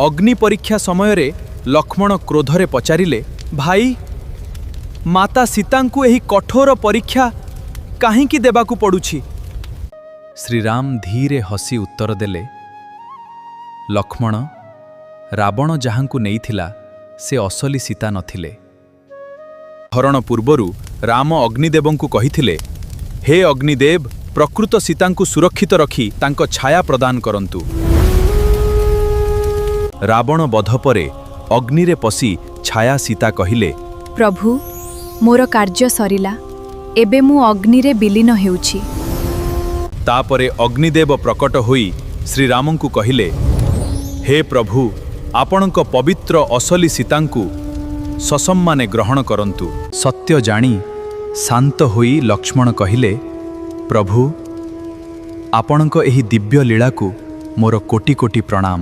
ଅଗ୍ନି ପରୀକ୍ଷା ସମୟରେ ଲକ୍ଷ୍ମଣ କ୍ରୋଧରେ ପଚାରିଲେ, ଭାଇ, ମାତା ସୀତାଙ୍କୁ ଏହି କଠୋର ପରୀକ୍ଷା କାହିଁକି ଦେବାକୁ ପଡୁଛି? ଶ୍ରୀରାମ ଧୀରେ ହସି ଉତ୍ତର ଦେଲେ, ଲକ୍ଷ୍ମଣ, ରାବଣ ଯାହାଙ୍କୁ ନେଇଥିଲା, ସେ ଅସଲି ସୀତା ନଥିଲେ। ହରଣ ପୂର୍ବରୁ ରାମ ଅଗ୍ନିଦେବଙ୍କୁ କହିଥିଲେ, ହେ ଅଗ୍ନିଦେବ, ପ୍ରକୃତ ସୀତାଙ୍କୁ ସୁରକ୍ଷିତ ରଖି ତାଙ୍କ ଛାୟା ପ୍ରଦାନ କରନ୍ତୁ। ରାବଣ ବଧ ପରେ ଅଗ୍ନିରେ ପଶି ଛାୟା ସୀତା କହିଲେ, ପ୍ରଭୁ, ମୋର କାର୍ଯ୍ୟ ସରିଲା। ଏବେ ମୁଁ ଅଗ୍ନିରେ ବିଲୀନ ହେଉଛି। ତାପରେ ଅଗ୍ନିଦେବ ପ୍ରକଟ ହୋଇ ଶ୍ରୀରାମଙ୍କୁ କହିଲେ, ହେ ପ୍ରଭୁ, ଆପଣଙ୍କ ପବିତ୍ର ଅସଲି ସୀତାଙ୍କୁ ସସମ୍ମାନେ ଗ୍ରହଣ କରନ୍ତୁ। ସତ୍ୟ ଜାଣି ଶାନ୍ତ ହୋଇ ଲକ୍ଷ୍ମଣ କହିଲେ, ପ୍ରଭୁ, ଆପଣଙ୍କ ଏହି ଦିବ୍ୟ ଲୀଳାକୁ ମୋର କୋଟି କୋଟି ପ୍ରଣାମ।